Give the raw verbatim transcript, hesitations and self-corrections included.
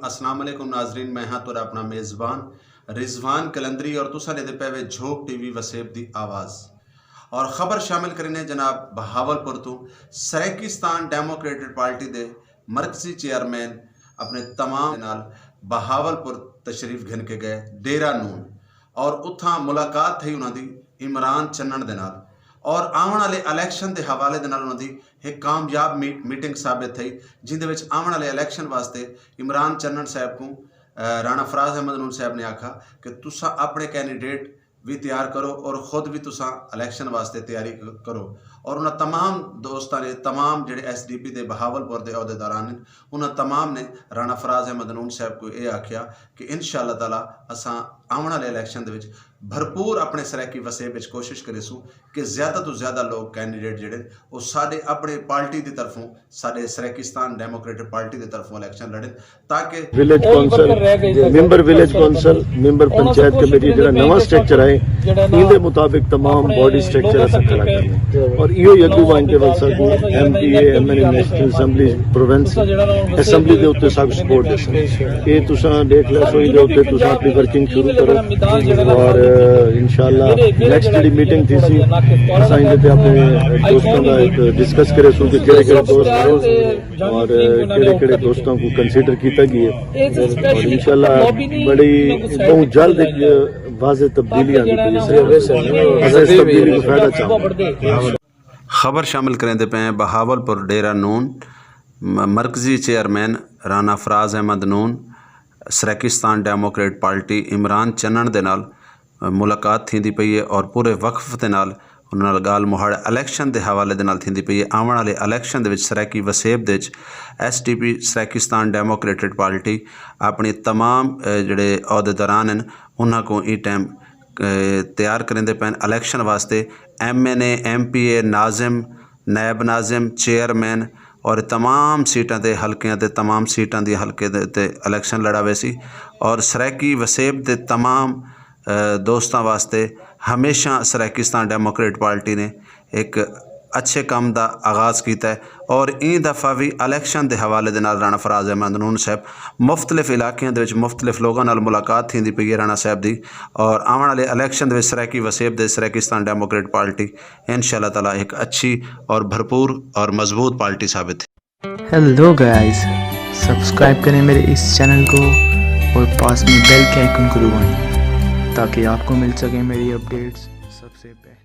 السلام علیکم ناظرین، میں ہاں تہاݙا اپݨا میزبان رضوان قلندری اور تساں ݙیہدے پئے وے جھوک ٹی وی وسیب دی آواز۔ اور خبر شامل کریندے جناب بہاول پور توں۔ سرائیکستان ڈیموکریٹک پارٹی دے مرکزی چیئرمین اپݨے تمام نال بہاول پور تشریف گھن کے ڳئے، ڈیرہ نون، اور اتھاں ملاقات تھئی انہاں دی عمران چنݨ دے نال، اور آوݨ والے الیکشن دے حوالے دے نال انہاں دی ہک کامیاب میٹ-، میٹنگ ثابت تھئی، جیندے وچ آوݨ والے الیکشن واسطے عمران چنݨ صاحب کوں، اے، رانا فراز احمد نون صاحب نے آکھا کہ تساں اپݨے کینڈیڈیٹ وی تیار کرو اور خود وی تساں الیکشن واسطے تیاری ک-، کرو۔ اور انہاں تمام دوستاں نے، تمام جڑے ایس ڈی پی دے بہاول پور دے عہدیداران ہن، انہاں تمام نے رانا فراز احمد نون صاحب کوں اے آکھیا کہ ان شاء اللہ تعالیٰ اساں آوݨ والے الیکشن دے وچ بھرپور اپݨے سرائیکی وسیب وچ کوشش کریسوں کہ زیادہ توں زیادہ لوگ، کینڈیڈیٹ جڑے ہن، او ساݙے اپݨے پارٹی دی طرفوں، ساݙے سرائیکستان ڈیموکریٹک پارٹی دی طرفوں الیکشن لڑن، تاکہ ویلیج کونسل، ممبر ویلیج کونسل، ممبر پنچایت کمیٹی جڑا نواں سٹرکچر ہے، ایندے مطابق تمام باڈی سٹرکچر اساں کھڑا کرنا ہے۔ اور ایہو ہی اڳوں ونڄ تے ول ساکوں ایم پی اے، ایم این اے، نیشنل اسمبلی، پروونس اسمبلی دے اتے ساکوں سپورٹ ݙیسن۔ اے تساں ݙیکھ لو، سو ایندے اتے تساں اپݨی ورکنگ شروع کرو۔ اور انشاءاللہ نیکسٹ جڑی میٹنگ تھیسی، اساں ایندے تے اپݨے دوستاں دا ہک ڈسکس کریسوں کہ کیڑھے کیڑھے دوست ہن اور کیڑھے کیڑھے دوستاں کوں کنسیڈر کیتا ڳیا ہے۔ اور انشاءاللہ بڑی، بہت جلد ہک واضح تبدیلی آندی پئی ہے۔ اساں اس تبدیلی کوں فائدہ چاہوں۔ خبر شامل کریندے پئے ہیں بہاول پور ڈیرہ نون، م-، مرکزی چیئرمین رانا فراز احمد نون، سرائیکستان ڈیموکریٹ پارٹی عمران چنݨ دے نال ملاقات تھیندی پئی ہے اور پورے وقف دے نال انہاں نال ڳالھ مہاڑ الیکشن دے حوالے دے نال تھیندی پئی ہے۔ آوݨ والے الیکشن دے وچ سرائیکی وسیب دے وچ ایس ڈی پی، سرائیکستان ڈیموکریٹک پارٹی، اپݨے تمام، اے، جڑے عہدیداران ہن، انہاں کوں ایں ٹائم، اے، تیار کریندے پئے ہن الیکشن واسطے۔ ایم این اے، ایم پی اے، ناظم، نائب ناظم، چیئرمین اور تمام سیٹاں تے، حلقیاں تے، تمام سیٹاں دی حلقے دے تے الیکشن لڑا ویسی۔ اور سرائیکی وسیب دے تمام، اے، دوستاں واسطے ہمیشہ سرائیکستان ڈیموکریٹ پارٹی نے ہک اچھے کم دا آغاز کیتا ہے اور ایں دفعہ وی الیکشن دے حوالے دے نال رانا فراز احمد نون صاحب مختلف علاقیاں دے وچ مختلف لوگاں نال ملاقات تھیندی پئی ہے رانا صاحب دی۔ اور آوݨ والے الیکشن دے وچ سرائیکی وسیب دے سرائیکستان ڈیموکریٹ پارٹی ان شاء اللہ تعالیٰ ہک اچھی اور بھرپور اور مضبوط پارٹی ثابت تھی۔ ہیلو گائز، سبسکرائب کریں میرے اس چینل کو اور پاس میں بیل کے آئیکن کو دبائیں تاکہ آپ کو مل سکیں میری اپڈیٹس سب سے پہلے۔